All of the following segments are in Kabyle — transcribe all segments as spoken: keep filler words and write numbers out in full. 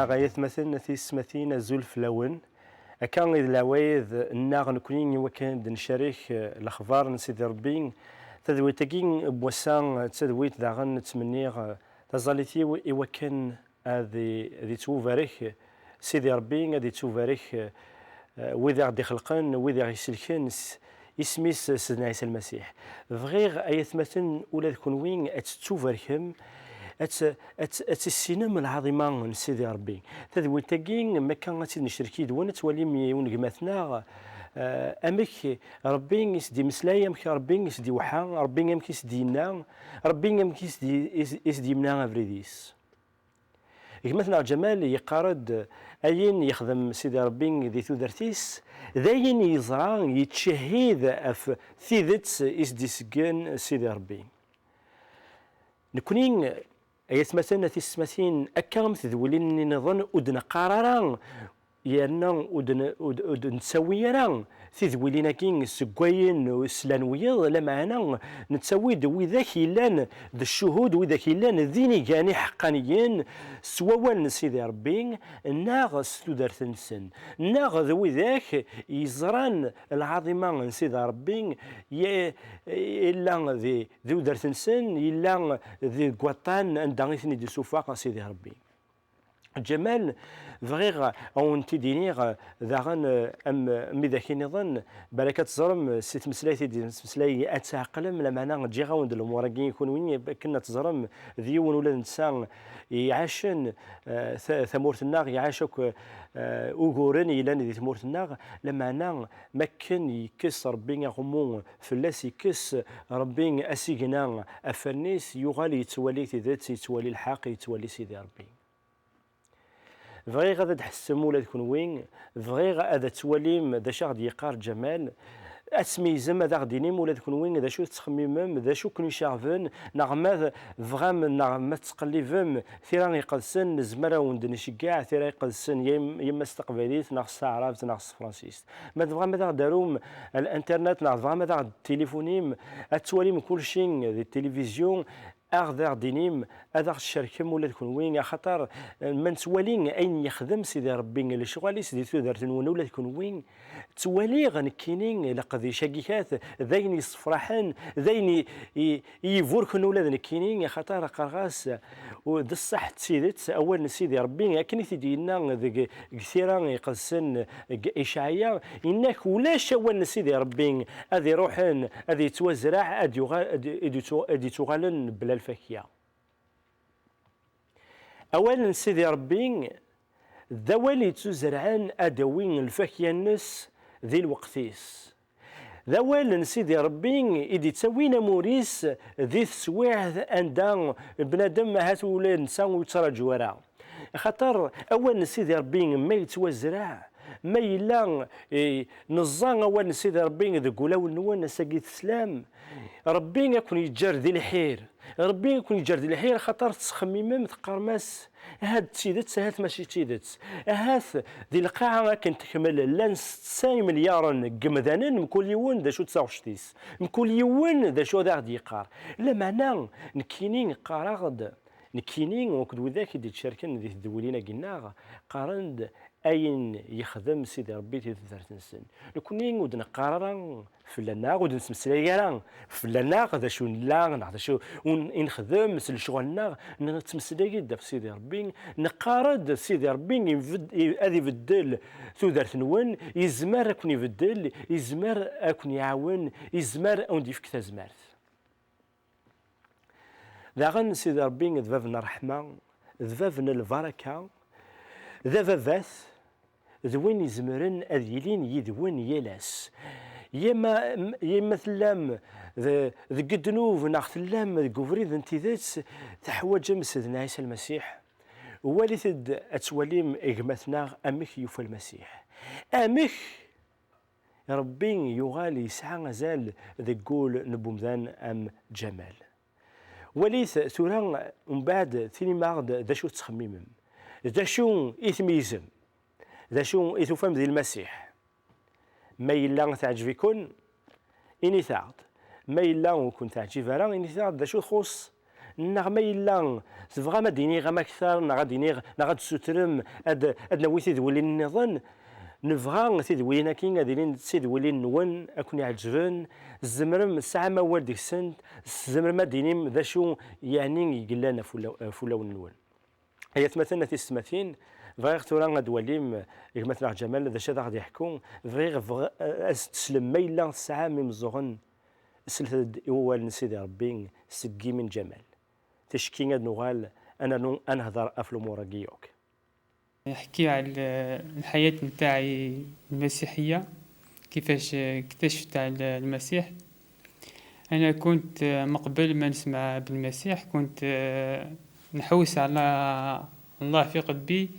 Ay atmaten, a tiyessetmatin, azul fell-awen. Akka i d leɛwayed nneɣ nekkni i wakken d-ncerrek, eh, lexbar n Sidi Ṛebbi. Tadwilt-agi n wass-a d tadwilt daɣen ttmenniɣ, eh, taẓallit-iw i wakken ad i-, ad ittubarek Sidi Ṛebbi, ad ittubarek, eh, wid i ɣ-d-ixelqen, wid i ɣ-iselken s isem-is Sidna Ɛisa Lmasiḥ. Bɣiɣ, ay atmaten, ula d kunwi ad tettubarkem, ad t-, ad t-, ad tissinem lɛaḍima n Sidi Ṛebbi. Tadwilt-agi, mi akka ad tt-id-necrek yid-wen, ad twalim yiwen gma-tneɣ, eh, amek Ṛebbi i s-d-imeslay, amek Ṛebbi i s-d-iweḥḥa, Ṛebbi amek i s-d-yenna, Ṛebbi amek i s-d-, i s-, i s-d-yemla abrid-is. Gma-tneɣ Ǧamal yeqqar-d, ayen yexdem Sidi Ṛebbi di tudert-is, d ayen yeẓra, yettcehhid ɣef tidet i s-d-iseggen Sidi Ṛebbi. Nekkni, ay atmaten, a tiyessetmatin, akka am tedwilin-nniḍen, ur d-neqqar ara, yerna ur d-n-, ur d-, ur d-nettawi ara tidwilin-agi seg wayen slan wiyeḍ, lameɛna nettawi-d widak yellan d ccuhud, widak yellan d inigan iḥeqqaniyen s wawal n Sidi Ṛebbi, neɣ s tudert-nsen, neɣ d widak yeẓran lɛaḍima n Sidi Ṛebbi, ye-, yella di, di tudert-nsen, yella deg waṭṭan anda i ten-id-isuffeɣ Sidi Ṛebbi. Ǧamal, bɣiɣ a wen-t-id-iniɣ daɣen, eh, am, am widak nniḍen, balak ad teẓrem, eh, si tmeslayt i d-nettmeslay ad tɛeqlem, lameɛna ǧǧiɣ-awen-d lumuṛ-agi i kunwi, akken ad teẓrem d yiwen ula d netta iɛacen, eh, ta-, tamurt-nneɣ, iɛac akk, eh, uguren yellan di tmurt-nneɣ, lameɛna makken yekkes Ṛebbi aɣummu fell-as, yekkes Ṛebbi asigna ɣef wallen-is, yuɣal yettwali tidet, yettwali lḥeqq, yettwali Sidi Ṛebbi. Bɣiɣ ad d-tḥessem ula d kunwi, bɣiɣ ad twalim d acu aɣ-d-yeqqar Ǧamal, ad tmeyyzem, ad aɣ-d-inim ula d kunwi d acu tettxemmimem, d acu ken-iceɣben, neɣ ma tebɣam, neɣ ma tettqellibem tira iqedsen, nezmer ad wen-d-nceggeɛ tira iqedsen, ya im-, yemma s teqbaylit, neɣ s taɛrabt, neɣ s tefransist. Ma tebɣam ad aɣ-d-tarum l'internet, neɣ tebɣam ad aɣ-d-tilifunim, ad twalim kulci di tilivizyu, aɣ-d aɣ-d-inim, ad aɣ-tcerkem ula d kunwi, axaṭer, eh, ma nettwali ayen yexdem Sidi Ṛebbi, lecɣal-is di tudert-nwen ula d kunwi, ttwaliɣ nekkini leqdic-agi kat d ayen yessefraḥen, d ayen i, i, i iburken ula d nekkini, axaṭer qqareɣ-as, u-, d ṣṣeḥ d tidet, awal n Sidi Ṛebbi, akken i t-id-yenna deg, deg tira iqedsen, deg Icɛaya, yenna-k: "Ulac awal n Sidi Ṛebbi ad iruḥen, ad yettwazreɛ, ad yuɣal, ad, ad yettu-, ad yettuɣalen bla lfakya." Awal n Sidi Ṛebbi d awal yettuzerɛen ad d-awi lfakya-nnes di lweqt-is. D awal n Sidi Ṛebbi i d-ittawin amur-is di teswiɛt anda bnadem ahat ula d netta ur yettraǧu ara. Axaṭer awal n Sidi Ṛebbi ma yettwazreɛ, ma yella, eh, neẓẓa awal n Sidi Ṛebbi deg wulawen-nwen, ass-agi teslam, Ṛebbi ad ken-yeǧǧer di lḥir. Ṛebbi ad ken-yeǧǧer di lḥir, axaṭer tettxemmimem, teqqarem-as: "Ahat d tidet, ahat mačči d tidet." Ahat di lqaɛa akken tekmel, llan setta imelyaṛen n yemdanen, mkul yiwen d acu d taɣect-is, mkul yiwen d acu ad aɣ-d-yeqqar. Lameɛna nekkini qqareɣ-d, nekkini akked widak i d-ittcerken di tedwilin-agi-nneɣ, qqaren-d ayen yexdem Sidi Ṛebbi di tudert-nsen. Nekkni ur d-neqqar ara fell-aneɣ, ur d-nettmeslay ara fell-aneɣ, d acu nella, neɣ d acu ur n-, i nexdem s lecɣal-nneɣ, nettmeslay-d ɣef Sidi Ṛebbi, neqqar-d Sidi Ṛebbi ibed-, i-, ad ibeddel tudert-nwen, yezmer ad ken-ibeddel, yezmer ad ken-iɛawen, yezmer ad wen-d-yefk tazmert. Daɣen Sidi Ṛebbi d bab n ṛṛeḥma, d bab n lbaraka, d ababat, d win izemren ad yilin yid-wen yal ass. Yama, yama tellam d-, deg ddnub neɣ tellam deg ubrid n tidet, teḥwaǧem Sidna Ɛisa Lmasiḥ, walit-d ad twalim gma-tneɣ amek yufa Lmasiḥ. Amek Ṛebbi yuɣal yesɛa azal deg wul n wemdan am Ǧamal. Walit tura, mbeɛd tinim-aɣ-d d acu tettxemmimem, d acu i tmeyyzem, d acu i tufam di Lmasiḥ. Ma yella teɛǧeb-iken, init-aɣ-d. Ma yella ur ken-teɛǧib ara, init-aɣ-d d acu txuṣṣ. Neɣ ma yella tebɣam ad d-iniɣ am akter, neɣ ad d-iniɣ, neɣ ad d-sutrem ad, ad d-nawi tidwilin nniḍen, nebɣa tidwilin-agi ad ilint d tidwilin-nwen, ad ken-iɛeǧben, tzemrem, tesɛam awal deg-sent, tzemrem ad d-tinim d acu yeɛni i yellan ɣef ulaw-, ɣef wulawen-nwen. Ay atmaten, a tisetmatin, bɣiɣ tura ad d-twalim gma-tneɣ Ǧamal d acu ad aɣ-d-yeḥku. Bɣiɣ, bɣ-, ad s-teslem ma yella tesɛam imeẓẓuɣen, slet-d i wawal n Sidi Ṛebbi seg yimi n Ǧamal. Ticki ad nuɣal ad nernu ad nehder ɣef lumuṛ-agi yakk. يحكي على الحياة متاعي المسيحية، كيفاش اكتشفت على المسيح. أنا كنت، آه، مقبل ما نسمع بالمسيح، كنت، آه، نحوس على الله في قلبي،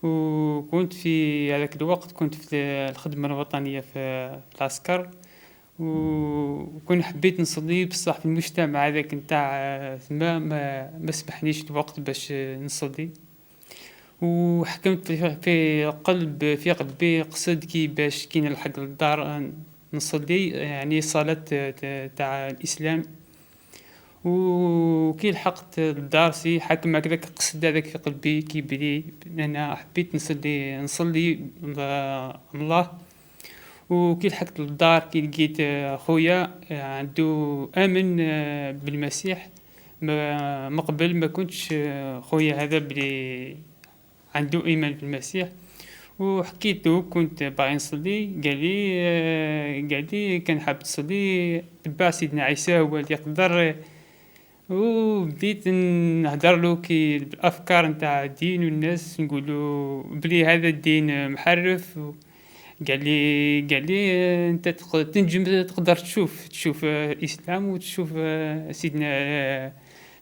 وكنت في هذاك الوقت كنت في الخدمة الوطنية في، في العسكر، وكنت حبيت نصلي، بصح في المجتمع هذاك نتاع، آه، ثما ما، ما سمحليش الوقت باش نصلي. وحكمت في، في قلب، في قلبي قصد كي باش كي نلحق للدار نصلي، يعني صلاة ت-، تاع الإسلام. وكي لحقت للدار سي حاكم هكذاك قصد هذاك في قلبي كي بلي أنا حبيت نصلي، نصلي الله. وكي لحقت للدار كي لقيت، آه، خويا، آه، عندو آمن، آه، بالمسيح. ما، مقبل ما كنتش، آه، خويا هذا بلي عندو إيمان في المسيح. وحكيت له كنت باغي نصلي، قال لي، آه، قال لي: "كان حاب تصلي، تبع سيدنا عيسى، هو اللي يقدر." وبديت نهدر له كي بالأفكار نتاع الدين والناس، نقول له بلي هذا الدين محرف. قال لي، قال لي: "آه، أنت تق-، تنجم تقدر تشوف، تشوف، آه، الإسلام وتشوف، آه، سيدنا، آه،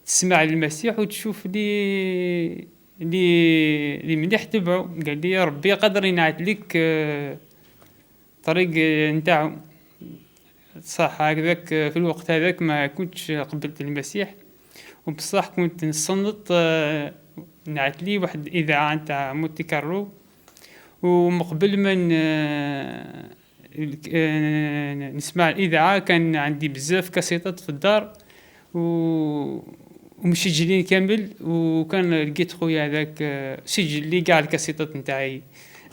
تسمع للمسيح وتشوف لي، لي، لي مليح تبعو." قال لي: "ربي قادر ينعت لك، آه، طريق، آه، نتاعو." صح، هكذاك، آه، في الوقت هذاك ما كنتش قبلت المسيح، وبصح كنت نصنت، آه، نعت لي واحد الإذاعة نتاع مونتي كارلو، ومقبل ما ن-، آه، الك-، آه، نسمع الإذاعة كان عندي بزاف كاسيطات في الدار، و-، ومسجلين كامل، وكان لقيت خويا هذاك، آه، سجل لي كاع الكاسيطات نتاعي.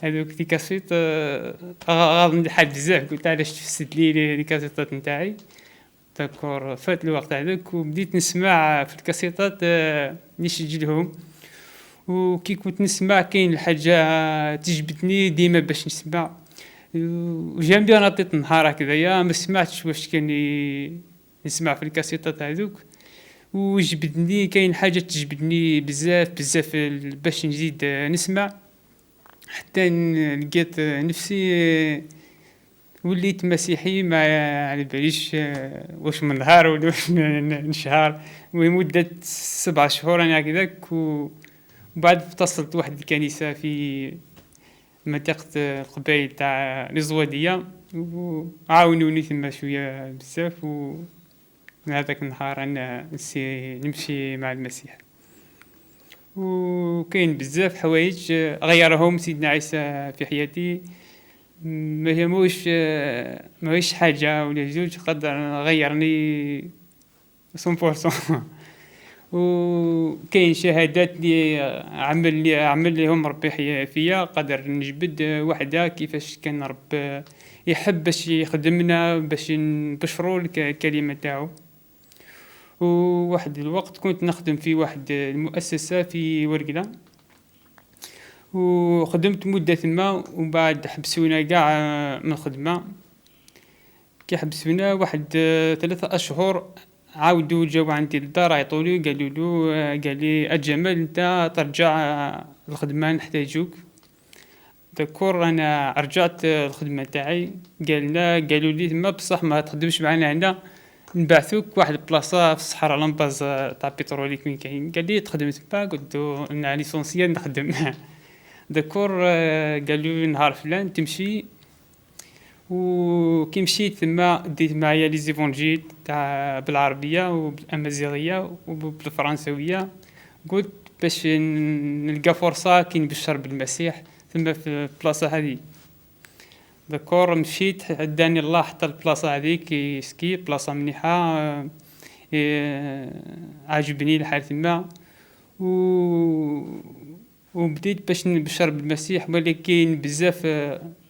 هذوك لي كاسيط، آه، غ-، غاضني الحال بزاف، قلت: "علاش تفسد لي لي، لي كاسيطات نتاعي؟" داكور، فات الوقت هذاك وبديت نسمع في الكاسيطات، آه، اللي يسجلهم. وكي كنت نسمع كاين الحاجة تجبدني ديما باش نسمع. وجامبي أنا عطيت النهار هكذايا، ما سمعتش واش كان ي-، نسمع في الكاسيطات هذوك. وجبدني، كاين حاجة تجبدني بزاف، بزاف ال-، باش نزيد، آه، نسمع. حتى ن-، لقيت نفسي، آه، وليت مسيحي، ما على باليش، آه، واش من نهار ولا واش من، من شهر. المهم، مدة سبع شهور أنا هكذاك، و-، وبعد اتصلت واحد الكنيسة في منطقة القبايل تاع الزوادية، وعاونوني ثما شوية بزاف، و من هذاك النهار أنا نسي-، نمشي مع المسيح. وكاين بزاف حوايج غيرهم سيدنا عيسى في حياتي. ما هي موش، موش حاجة ولا زوج قدر غيرني مية في المية. وكاين شهادات اللي عمل، اللي عمل لهم ربي حي-، فيا، قادر نجبد وحدة كيفاش كان رب يحب باش يخدمنا، باش نبشروا الك-، الكلمة تاعو. وواحد الوقت كنت نخدم في واحد المؤسسة في ورقلة، وخدمت مدة ثما، ومن بعد حبسونا قاع من الخدمة. كي حبسونا واحد، آه، ثلاثة أشهر، عاودوا جاو عندي للدار، عيطولي، قالولو، آه، قالي: "أجمل، أنت ترجع، آه، الخدمة، نحتاجوك." داكور، أنا رجعت، آه، الخدمة تاعي. قالنا، قالولي: "ثما بصح ما تخدمش معانا هنا، نبعثوك واحد البلاصة في الصحراء، لامباز، آه، تاع بتروليك وين كاين." قالي: "تخدم ثما؟" قلتو: "أنا ليسونسيال نخدم." داكور، آه، قالولي: "نهار فلان تمشي." وكي مشيت ثما ديت معايا لي زيفونجيل تاع بالعربية وبالأمازيغية وبالفرنسوية. قلت باش ن-، نلقى فرصة كي نبشر بالمسيح ثما في البلاصة هذه. داكور، مشيت، داني الله حتى البلاصة هذيك، سكي، بلاصة مليحة، آه، Eh, عجبني الحال تما. و وبديت باش نبشر بالمسيح، ولكن بزاف،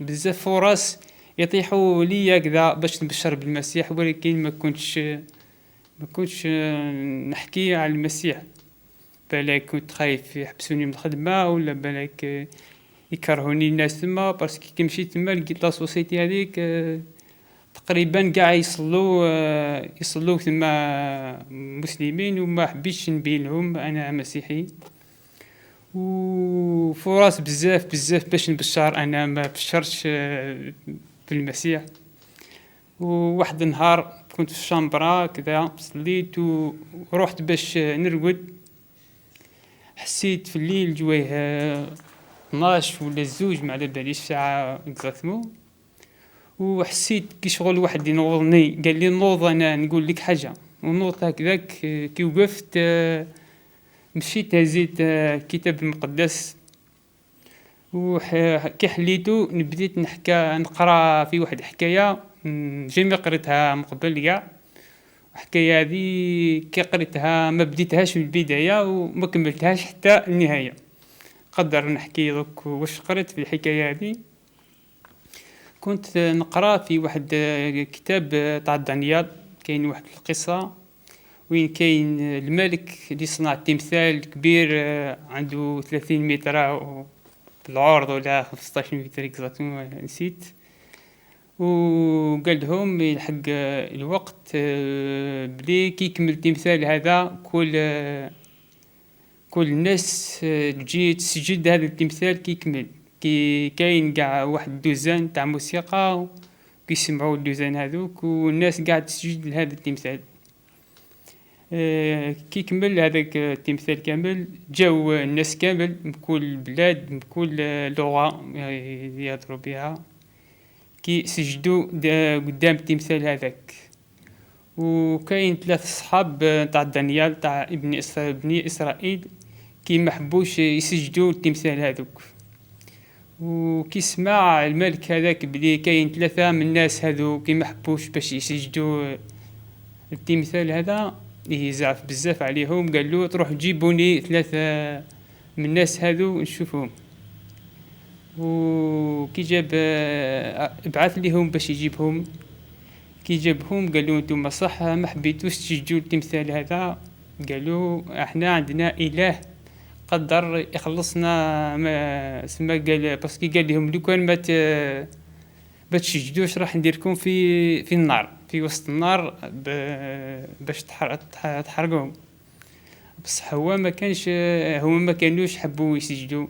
بزاف فرص يطيحوا لي هكذا باش نبشر بالمسيح، ولكن ما كنتش، ما كنتش نحكي على المسيح. بالك كنت خايف يحبسوني من الخدمة، ولا بالك يكرهوني الناس تما، parce que كي مشيت تما لقيت la société هذيك، آه، تقريبا كاع يصلوا، آه، يصلوا تما مسلمين، وما حبيتش نبين لهم أنا مسيحي. وفرص بزاف، بزاف باش نبشر، أنا ما بشرتش، آه، بالمسيح. وواحد النهار كنت في الشامبرا كذا، صليت و-، ورحت باش نرقد. حسيت في الليل جويه، آه، اثناش ولا الزوج، ما على باليش الساعة exactement. وحسيت كي شغل واحد ينوضني، قال لي: "نوض، أنا نقول لك حاجة." ونوضت هكذاك، آه، كي وقفت، آه، مشيت هزيت، آه، الكتاب المقدس. وح-، كي حليتو، بديت نحكى، نقرا في واحد الحكاية، مم، jamais قريتها من قبل كاع. الحكاية هذه كي قريتها ما بديتهاش من البداية وما كملتهاش حتى النهاية. قدر نحكي دوك واش قريت في الحكاية هذه. كنت نقرا في واحد، آه، كتاب، آه، تاع دانيال، كاين واحد القصة وين كاين الملك اللي صنع تمثال كبير، آه، عنده ثلاثين متر بالعرض ولا خمسطاش متر exactement، نسيت. وقال لهم يلحق، آه، الوقت، آه، بلي كي يكمل التمثال هذا كل، آه، كل الناس، آه، تجي تسجد هذا التمثال كي يكمل. كي كاين قاع واحد الدوزان تاع موسيقى كي يسمعوا الدوزان هذوك، والناس قاع تسجد لهذا التمثال. آه، كي كمل هذاك التمثال كامل، جاو الناس كامل من كل بلاد، من كل، آه، لغة، آه، يهضروا بها، كي سجدوا د-، قدام التمثال هذاك. وكاين ثلاث صحاب، آه، تاع دانيال، تاع ابن إسرائيل، بني إسرائيل، كي ما حبوش يسجدوا التمثال هذوك. وكي سمع الملك هذاك بلي كاين ثلاثة من الناس هذو كي ما حبوش باش يسجدوا التمثال هذا، يزعف بزاف عليهم، قال له: "تروح جيبوني ثلاثة من الناس هذو نشوفهم." وكي جاب، آه، بعث ليهم باش يجيبهم. كي جابهم قال له: "نتوما صح ما حبيتوش تسجدوا التمثال هذا." قالوا: "احنا عندنا إله قدر يخلصنا." ما سما قال، parce que قال لهم: "لو كان ما ت-، ما تسجدوش راح نديركم في، في النار، في وسط النار ب-، باش تحر-، تح-، تحرقوهم." بصح هو ما كانش، هما ما كانوش حبوا يسجدوا.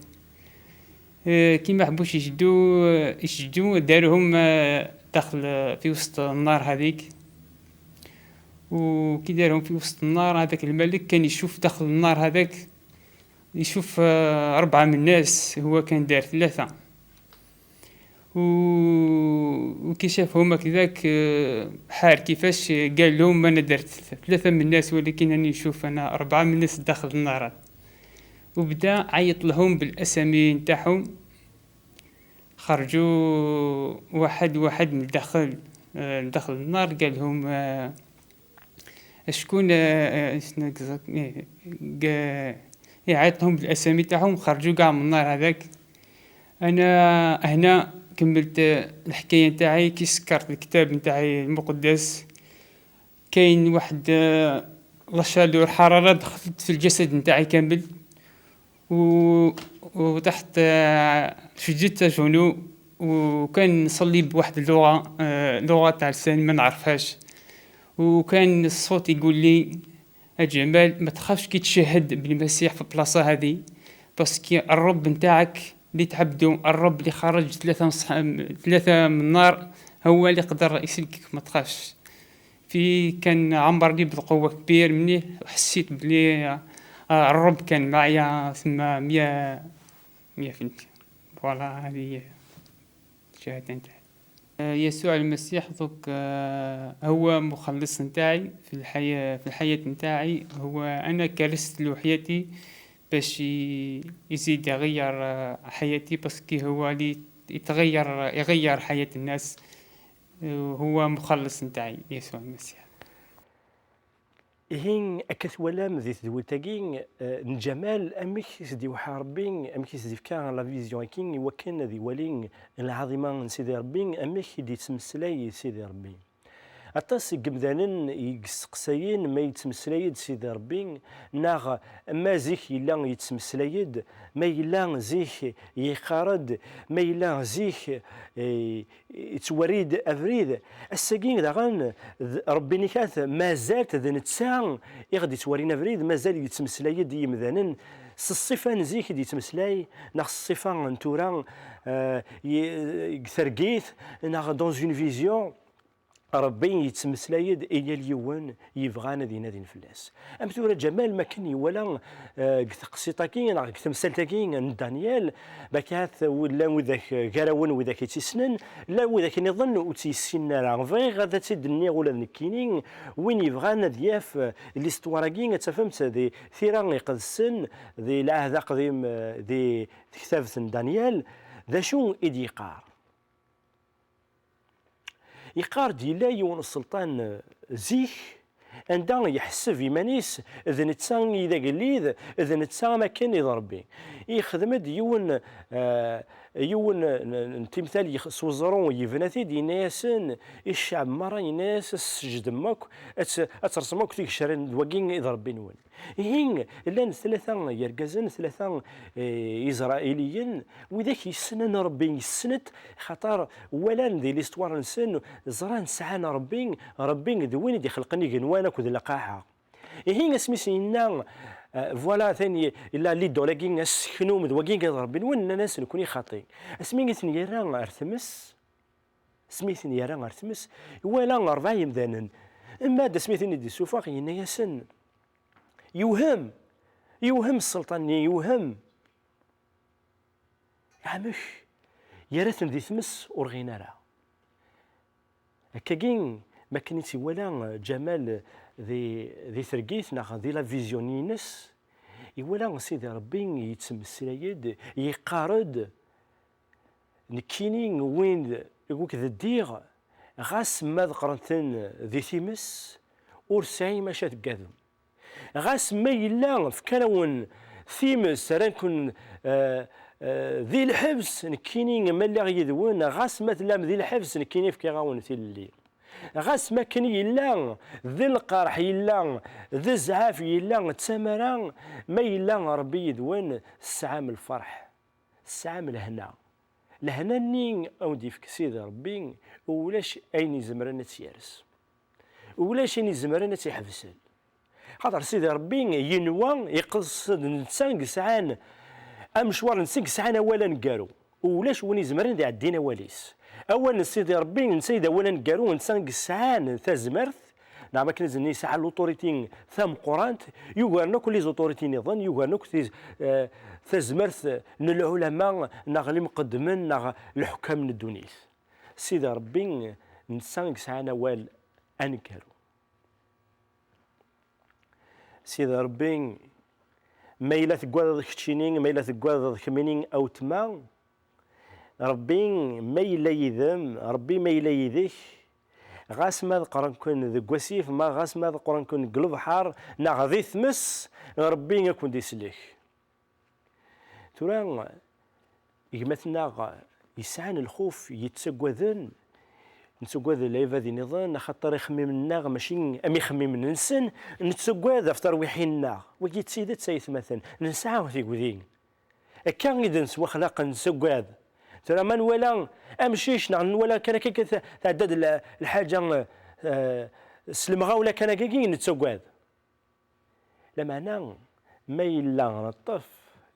آه، كيما حبوش يشدوا، يشدوا، داروهم، آه، داخل، آه، في وسط النار هذيك. وكي دارهم في وسط النار، هذاك الملك كان يشوف داخل النار هذاك، يشوف، آه، أربعة من الناس، هو كان دار ثلاثة. و-، وكي شافهم هكذاك، آه، حار كيفاش، قال لهم: "أنا درت ثلاثة من الناس، ولكن راني نشوف أنا أربعة من الناس داخل النار." وبدا عيط لهم بالأسامي نتاعهم. خرجوا واحد واحد من الداخل، آه، لداخل النار، قال لهم، آه، شكون، آه، آه، شنو exact-، إيه، قا-، إيه، عيط لهم بالأسامي تاعهم، خرجوا كاع من النار هذاك. أنا هنا كملت، آه، الحكاية نتاعي كي سكرت الكتاب نتاعي المقدس. كاين واحد، آه، la chaleur، حرارة دخلت في الجسد نتاعي كامل. و-، وطحت، آه، سجدت جنو، وكان نصلي بواحد اللغة، آه، لغة تاع لسان ما نعرفهاش. وكان الصوت يقول لي: "أ جمال، ما تخافش كي تشهد بالمسيح في البلاصة هذه، parce que الرب نتاعك اللي تعبدو، الرب اللي خرج ثلاثة مصح-، ثلاثة من النار، هو اللي يقدر يسلكك، ما تخافش." في كان عمرني بالقوة كبير مني، وحسيت بلي، آه، الرب كان معايا ثما مية، مية في المية. Voilà، هذه هي الشهادة نتاعي. آه، يسوع المسيح دوك، آه، هو مخلص نتاعي في الحياة، في الحياة نتاعي. هو أنا كرست له حياتي باش ي-، يزيد يغير، آه، حياتي، parce que هو اللي يتغير، يغير حياة الناس. آه، هو مخلص نتاعي يسوع المسيح. Ihi, akka twalam di tedwilt-agi, eh, n Ǧamal, amek i s-d-iweḥḥa Ṛebbi, amek i s-d-ifka la vision-agi i wakken ad iwali lɛaḍima n Sidi Ṛebbi, amek i d-yettmeslay Sidi Ṛebbi. Aṭas n yemdanen i yesteqsayen ma yettmeslay-d Sidi Ṛebbi, neɣ ma zik yella yettmeslay-d, ma yella zik yeqqar-d, ma yella zik, eh, yettwerri-d abrid. Ass-agi daɣen, d Ṛebbi nikat, mazal-t d netta i ɣ-d-yettwerrin abrid, mazal yettmeslay-d i yemdanen s ṣṣifa n zik i d-yettmeslay, neɣ s ṣṣifa n tura, eh, i, deg tergit, neɣ dans une vision. Ṛebbi yettmeslay-d i yal yiwen yebɣan ad inadin fell-as. Am tura Ǧamal, makken iwala, eh, deg teqsiṭ-agi neɣ deg temsalt-agi n Daniel, bakat llan widak gar-awen, widak i tt-issnen, llan widak nniḍen ur tt-yessinen ara. Bɣiɣ ad tt-id-nniɣ ula d nekkini, win yebɣan ad yaf, eh, l'histoire-agi, ad tafemt di Tira Iqedsen, di Lɛehd Aqdim, eh, di tektabt n Daniel, d acu i d-yeqqar. Yeqqar-d yella yiwen n sselṭan, eh, zik, anda yeḥseb iman-is d netta i d agellid, d netta am akken i d Ṛebbi. Yexdem-d yiwen, eh, yiwen n, n, n timtal yex-, s weẓru, yebna-t-id, yenna-yasen i cceɛb merra, yenna-yas: "Ad ssejdem akk, ad t-, ad tersem akk tigecrin, d wagi i d Ṛebbi-nwen." Ihi, llan tlata yergazen, tlata, eh, Isṛayiliyen, widak yessnen Ṛebbi, yessen-t, xaṭer walan di l'histoire-nsen, ẓran sɛan Ṛebbi, Ṛebbi d win i d-ixelqen igenwan akked lqaɛa. Ihi, asmi s-yenna, eh, voilà, atan i-, illa l'idole-agi, aseknum d wagi i d Ṛebbi-nwen, nnan-as: "Nekni xaṭi." Asmi i ten-yerra ar tmes, asmi i ten-yerra ar tmes, iwala ṛebɛa yemdanen. Mbeɛd asmi i ten-id-issufeɣ, yenna-yasen, yewhem, yewhem sselṭan-nni, yewhem. Amek? Yerra-ten di tmes, ur ɣin ara. Akkagi, makken i tt-iwala Ǧamal di, di tergit neɣ di la vision-ines, iwala Sidi Ṛebbi yettmeslay-d, yeqqar-d: "Nekkini win deg wakk d ddiɣ, ɣas ma ḍeqqren-ten di times, ur sɛin maca teggadem. Ɣas ma yella fkan-awen times, rran-ken, eh, eh, di lḥebs, nekkini ma lliɣ yid-wen, ɣas ma tellam di lḥebs, nekkini fkiɣ-awen tilelli. Ɣas ma akken yella, d lqerḥ yella, d zzɛaf yella, d tamara, ma yella Ṛebbi yid-wen, tesɛam lferḥ, tesɛam lehna. Lehna-nni a wen-d-yefk Sidi Ṛebbi, ulac ayen izemren ad tt-yers. Ulac ayen izemren ad tt-iḥebsen." Xaṭer Sidi Ṛebbi yenwa, iqeṣṣed netta i yesɛan amecwar, netta i yesɛan awal aneggaru. Ulac win izemren ad iɛeddin awal-is. Awal n Sidi Ṛebbi, netta i d awal aneggaru, netta i yesɛan tazmert, neɣ ma akken ad s-nini, yesɛa l'autorité tameqqrant, yugaren akk les autorités nniḍen, yugaren akk tiz-, eh, tazmert n lɛulama, neɣ limqeddmen, neɣ leḥkam n ddunit. Sidi Ṛebbi, netta i yesɛan awal aneggaru. Sidi Ṛebbi, ma yella teggadeḍ keččini, ma yella teggadeḍ kemmini, a weltma, Ṛebbi ma yella yid-m, Ṛebbi ma yella yid-k, ɣas ma ḍeqqren-ken deg wasif, ma ɣas ma ḍeqqren-ken deg lebḥer, neɣ di tmes, Ṛebbi a ken-d-islek. Tura, gma-tneɣ yesɛan lxuf, yettaggaden, nettagad lɛibad nniḍen, axaṭer ixemmimen-nneɣ mačči am ixemmimen-nsen, nettagad ɣef terwiḥin-nneɣ. Wagi d tidet, ay atmaten, nesɛa tigdi. Akka i d-nettwaxlaq, nettagad. Tura ma nwala amcic, neɣ nwala kan akka, akka tɛedda-d l-, lḥaǧa, eh, s lemɣawla kan akka, nettagad. Lameɛna, ma yella neṭṭef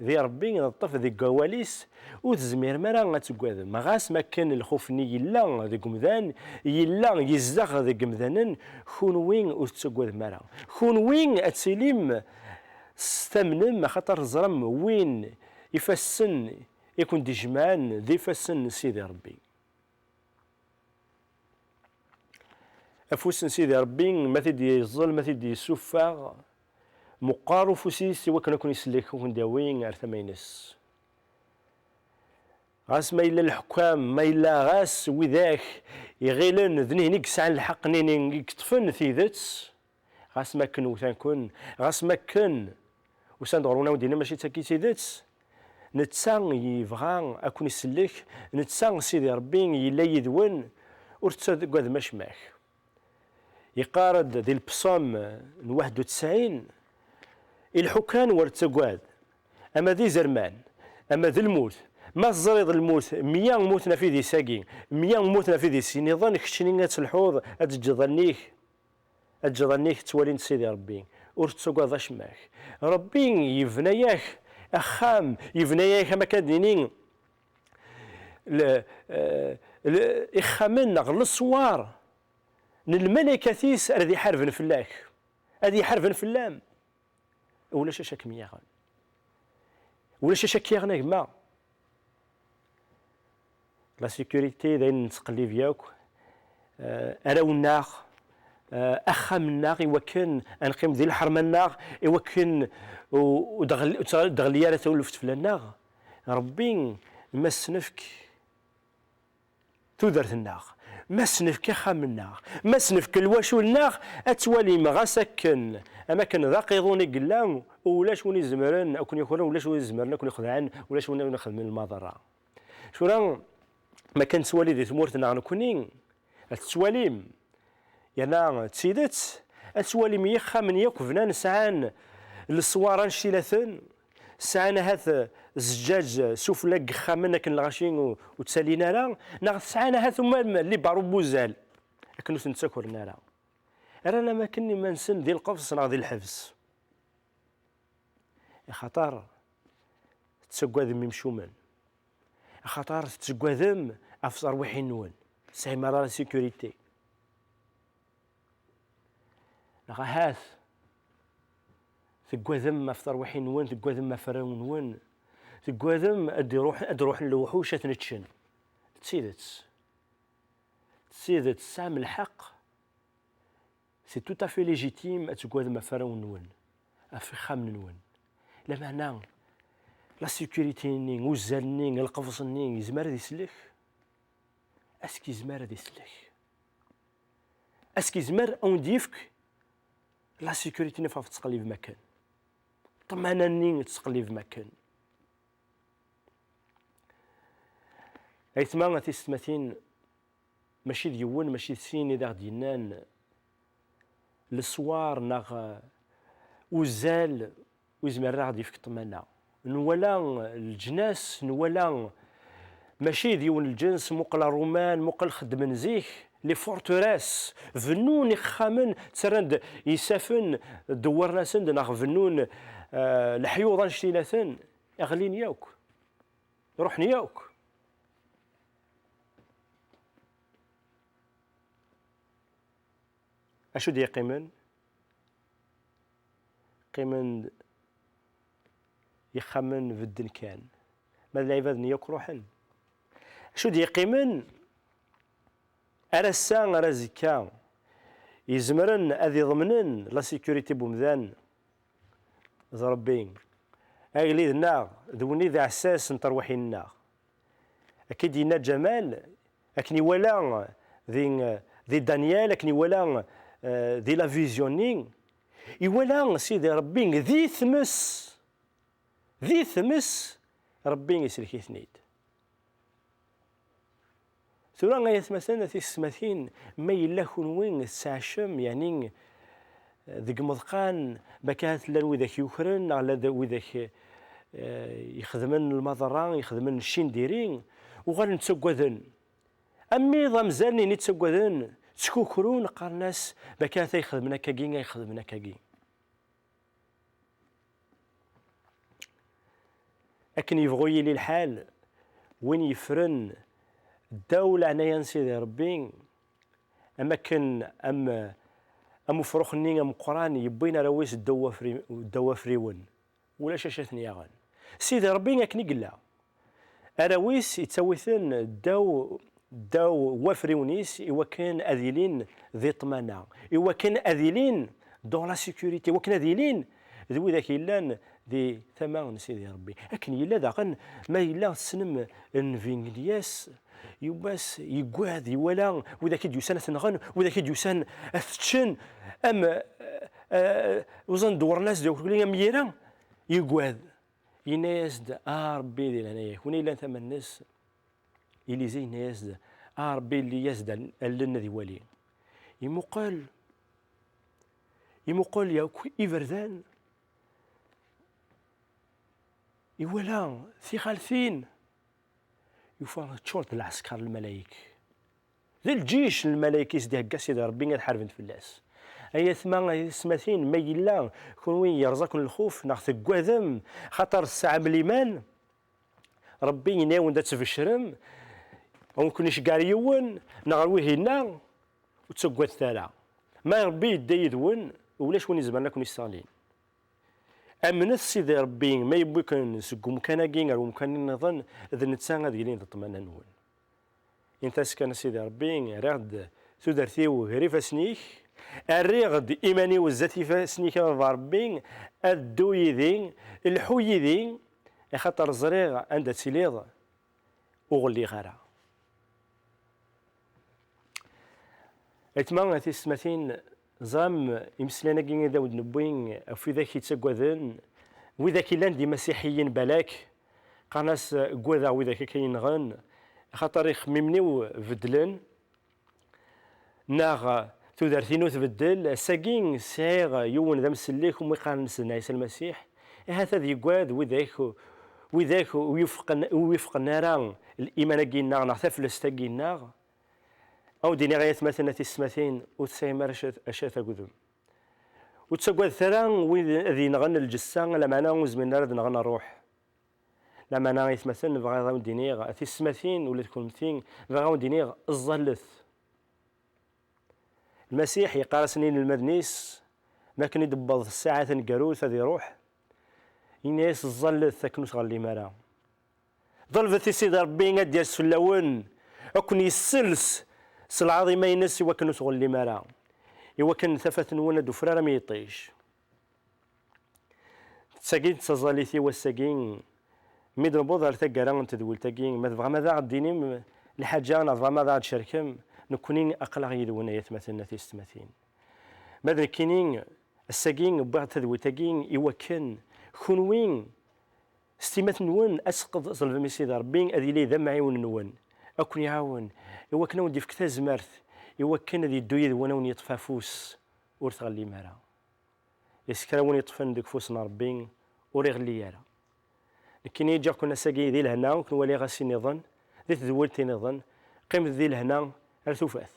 di Ṛebbi, neṭṭef deg wawal-is, ur tezmirem ara ad teggadem. Ɣas ma akken lxuf-nni yella deg umdan, yella yezdeɣ deg yemdanen, kunwi ur tettaggadem ara. Kunwi ad tilim s-, tamnem, axaṭer teẓram win ifassen i ken-d-ijemɛen d ifassen n Sidi Ṛebbi. Afus n Sidi Ṛebbi, ma t-id-yeẓẓel, ma t-id-yessufeɣ, meqqer ufus-is i wakken ad ken-isellek, ad ken-d-yawi ar tama-ines. Ɣas ma yella leḥkam, ma yella ɣas widak iɣilen d nihni i yesɛan lḥeqq, nihni i yeṭṭfen tidet, Ɣas makken wwten-ken, ɣas makken usan-d ɣer-wen a wen-d-inin mačči d tagi i d tidet, netta yebɣa ad ken-isellek, netta Sidi Ṛebbi yella yid-wen, ur tettaggadem acemma. Yeqqar-d di Lpṣam n waḥed u tesɛin, ileḥḥu kan ur ttagad, ama d izerman, ama d lmut. Ma teẓriḍ lmut, meyya mmuten ɣef idis-agi, meyya mmuten ɣef idis-nniḍen, keččini ad telḥuḍ, ad teǧǧeḍ allen-ik, ad teǧǧeḍ allen-ik ttwalint Sidi Ṛebbi. Ur tettagadeḍ acemma. Ṛebbi yebna-yak axxam, yebna-yak, am akka ad nini, le-, eh, le-, ixxamen neɣ leswar n lmalaykat-is ara d-iḥarben fell-ak, ad iḥarben fell-am. Ulac acu akem-yaɣen. Ulac acu ak-yaɣen a gma. La sécurité d ayen nettqellib yakk, eh, arraw-nneɣ, eh, axxam-nneɣ, i wakken ad neqqim di lḥerma-nneɣ, i wakken ur d-ɣelli ara tawlaft fell-aneɣ. Ṛebbi, ma s-nefk tudert-nneɣ, ma s-nefk axxam-nneɣ, ma s-nefk lwacul-nneɣ, ad twalim ɣas akken, am akken d aqiḍun i yella, ulac win izemren ad ken-yakren, ulac win izemren ad ken-ixedɛen, ulac win ad wen-ixedmen lmaḍerra. Tura, ma kan nettwali di tmurt-nneɣ nekkni, ad tettwalim, yerna d tidet, ad twalim ixxamen yakk bnan sɛan leswar annect-ilaten, sɛan ahat zzǧaǧ sufella n yixxamen akken lɣaci ur, ur ttalin ara, neɣ sɛan ahat umam libar n wuzzal akken ur ten-ttakren ara. Rran am akken iman-nsen di lqefṣ neɣ di lḥebs. Axaṭer tettaggadem imcumen. Axaṭer tettaggadem ɣef terwiḥin-nwen. Ur tesɛim ara la sécurité. Neɣ ahat teggadem ɣef terwiḥin-nwen, teggadem ɣef warraw-nwen, teggadem ad d-iruḥ-, ad d-ruḥen lewḥuc ad ten-ččen. D tidet. D tidet, tesɛam lḥeqq. C'est tout à fait légitime ad teggadem ɣef warraw-nwen, ɣef yixxamen-nwen. Lameɛna, la sécurité-nni, uzzal-nni, lqefṣ-nni, yezmer ad isellek? Est-ce que yezmer ad isellek? Est-ce que yezmer ad wen-d-yefk la sécurité-nni ɣef tettqellibem akken? Ṭṭmana-nni tettqellibem akken? Aytma, a tisetmatin, mačči d yiwen, mačči d sin i d aɣ-d-yennan leswar neɣ, eh, uzzal ur yezmir ara ad ɣ-d-yefk ṭṭmana. Nwala leǧnas, nwala mačči d yiwen lǧens, muqel Ṛuman, muqel xeddmen zik, les forteresses, bennun ixxamen, ttarran-d isafen, dewwren-asen-d, neɣ bennun, eh, leḥyuḍ annect-ilaten, ɣlin yakk, ruḥen yakk. Acu d-yeqqimen? Qqimen-d yixxamen bedden kan. Ma d lɛibad-nni yakk ruḥen. Acu d-yeqqimen? Ar ass-a, ar azekka, izemren ad iḍemnen la sécurité n umdan d Ṛebbi. Agellid-nneɣ d win i d aɛessas n terwiḥin-nneɣ. Akka i d-yenna Ǧamal, akken iwala di, di Danyal, akken iwala, eh, di la vision-nni, iwala Sidi Ṛebbi di tmes, di tmes, Ṛebbi isellek-iten-id. Tura, ay atmaten, a tisetmatin, ma yella kunwi tettɛacem, yeɛni, deg imeḍqan, bakka ahat llan widak yukren, neɣ llan widak, eh, ixedmen lmaḍerra, ixedmen cindiri, uɣalen ttaggaden. Am wiḍ amzal-nni ttaggaden, ttkukrun, qqaren-as, bakka ahat ay xedmen akkagi, ay xedmen akkagi. Akken yebɣu yili lḥal, win yeffren ddaw leɛnaya n Sidi Ṛebbi, am akken, am, am ufrux-nni ameqqran yewwin arraw-is ddaw wafri-, ddaw wafriwen, ulac acu ad ten-yaɣen. Sidi Ṛebbi akken i yella. Arraw-is ittawi-ten ddaw, ddaw wafriwen-is, i wakken ad ilin di ṭṭmana, i wakken ad ilin dans la sécurité, i wakken ad ilin d widak yellan di tama n Sidi Ṛebbi. Akken yella daɣen, ma yella tessnem nnbi n Ilyas, yiwwas yeggad, iwala widak i d-yusan ad t-nɣen, widak i d-yusan ad t-ččen, am, eh, uẓan dewren-as-d akk am yira, yugad. Yenna-yas-d: "A Ṛebbi, di leɛnaya-k." Win yellan tama-nnes, Ilizi yenna-yas-d: "A Ṛebbi, lli-yas-d al-, allen ad iwali." Imuqel, imuqel yakk iberdan, iwala tixaltin, yufa ččuṛent d lɛesker n lmalayek. D lǧic n lmalayek i s-d-ihegga Sidi Ṛebbi ad ḥarben fell-as. Ay atma, ay tismatin, ma yella kunwi yerẓa-ken lxuf neɣ teggadem, xaṭer tesɛam liman, Ṛebbi yenna-awen-d ad tbecrem, ur ken-iceggeɛ yiwen, neɣ ɣer wihinna, ur ttaggadet ara. Ma Ṛebbi yedda yid-wen, ulac win izemren ad ken-isseɣlin. Amnet Sidi Ṛebbi, ma yewwi-ken seg umkan-agi ar umkan nniḍen, d netta ad yilin d ṭṭmana-nwen. Init-as kan a Sidi Ṛebbi, rriɣ-d tudert-iw gar ifassen-ik, rriɣ-d iman-iw zdat ifassen-ik a baba Ṛebbi, ad ddu yid-i, lḥu yid-i, axaṭer ẓriɣ anda tiliḍ, ur ɣelliɣ ara. Aytma, a tisetmatin, ẓram imeslayen-agi i d awen-d-newwi ɣef widak yettaggaden, widak yellan d imasiḥiyen balak, qqaren-as ggwadeɣ widak akka yenɣen, axaṭer ixemmimen-iw beddlen, neɣ tudert-inu tbeddel. Ass-agi sɛiɣ yiwen d amsellek umi qqaren Sidna Ɛisa Lmasiḥ, ahat ad yeggad widak, widak ur yufqen, ur yufqen ara liman-agi-nneɣ neɣ taflest-agi-nneɣ. Ad wen-d-iniɣ ay atmaten a tisetmatin, ur tesɛim ara acu ara tagdem. Ur ttaggadet ara wid ad yenɣen lǧessa, lameɛna ur zmiren ara ad nɣen ṛṛuḥ. Lameɛna ay atmaten, bɣiɣ ad wen-d-iniɣ, a tisetmatin, ula d kennemti, bɣiɣ ad wen-d-iniɣ, ẓẓallet. Lmasiḥ yeqqar-asen i yinelmaden-is, mi akken i d-tewweḍ ssaɛa taneggarut ad iṛuḥ, yenna-yas, ẓẓallet akken ur tɣellim ara. Ḍelbet i Sidi Ṛebbi ad d-yers fell-awen, ad ken-yessels s lɛaḍima-ines i wakken ur tɣellim ara, i wakken tafat-nwen ad d-tufrar am yiṭij. D tagi d taẓallit-iw ass-agi, mi d-newweḍ ar taggara n tedwilt-agi, ma tebɣam ad aɣ-d-tinim lḥaǧa neɣ tebɣam ad aɣ-d-tcerkem, nekkni aql-aɣ yid-wen ay atmaten a tisetmatin. Ma d nekkini, ass-agi wwiɣ-d tadwilt-agi i wakken kunwi s timat-nwen ad tqeḍ-, ḍelbem i Sidi Ṛebbi ad yili d amɛiwen-nwen, ad ken-iɛawen, i wakken ad wen-d-yefk tazmert, i wakken ad yeddu yid-wen, ad wen-yeṭṭef afus, ur tɣellim ara. Yes kra win yeṭṭfen deg ufus n Ṛebbi ur iɣelli ara. Nekkini ǧǧiɣ-ken ass-agi di lehna, ur ken-waliɣ ass-nniḍen, di tedwilt-nniḍen. Qqimet di lehna ar tufat.